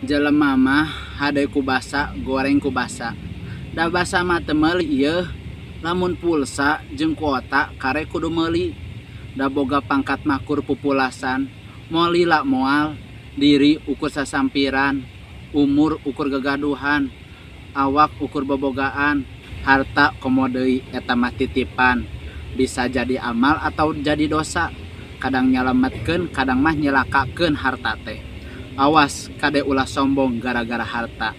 Jelema mah hade ku basa, goreng ku basa. Da basa mah teu meuli ieu, lamun pulsa jeung kuota kare kudu meuli. Da boga pangkat mah kur pupulasan, moal lila moal, diri ukur sasampiran, umur ukur gagaduhan, awak ukur bobogaan, harta komo deui eta mah titipan. Bisa jadi amal atau jadi dosa, kadang nyalametkeun kadang mah nyelakakeun harta teh. Awas kade ulah sombong gara-gara harta.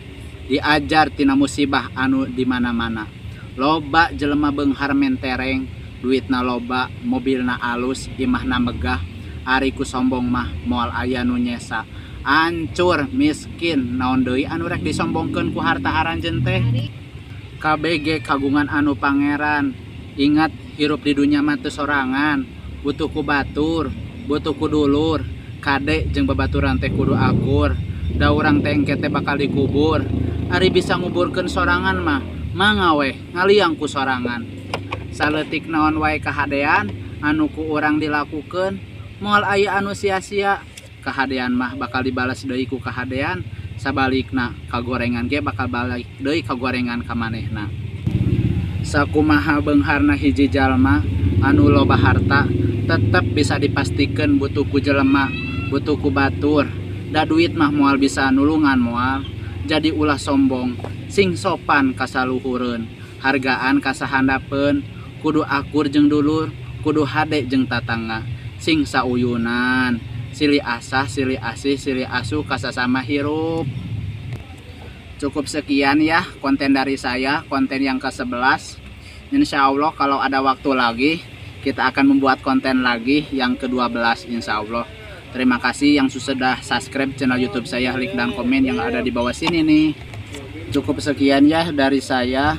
Diajar tina musibah anu di mana-mana. Loba jelema beunghar mentereng, duitna loba, mobilna alus, imahna megah, ari ku sombong mah moal aya nu nyesa. Ancur, miskin, naon deui anu rek disombongkeun ku harta aranjeun teh. KBG kagungan anu pangeran. Ingat, hirup di dunya mah teu sorangan, butuh ku batur, butuh ku dulur. Kade jeung babaturan teh kudu akur, da urang teh engke teh bakal dikubur. Ari bisa nguburkeun sorangan mah, mangga weh ngaliang ku sorangan. Saleutik naon wae kahadean anu ku urang dilakukeun, moal aya anu sia-sia. Kahadean mah bakal dibalas deui ku kahadean, sabalikna kagorengan ge bakal balik deui kagorengan ka manehna. Sakumaha beungharna hiji jalma anu loba harta, tetep bisa dipastikeun butuh ku jelema, butuh ku batur. Da duit mah moal bisa nulungan moal. Jadi ulah sombong, sing sopan ka saluhureun, hargaan ka sahandapeun, kudu akur jeung dulur, kudu hade jeung tatangga, sing sauyunan, silih asah, silih asih, silih asuh ka sasama hirup. Cukup sekian ya konten dari saya, konten yang ke-11. Insya Allah kalau ada waktu lagi, kita akan membuat konten lagi yang ke-12, insya Allah. Terima kasih yang sudah subscribe channel YouTube saya, like dan komen yang ada di bawah sini nih. Cukup sekian ya dari saya.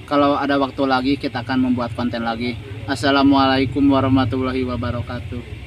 Kalau ada waktu lagi, kita akan membuat konten lagi. Assalamualaikum warahmatullahi wabarakatuh.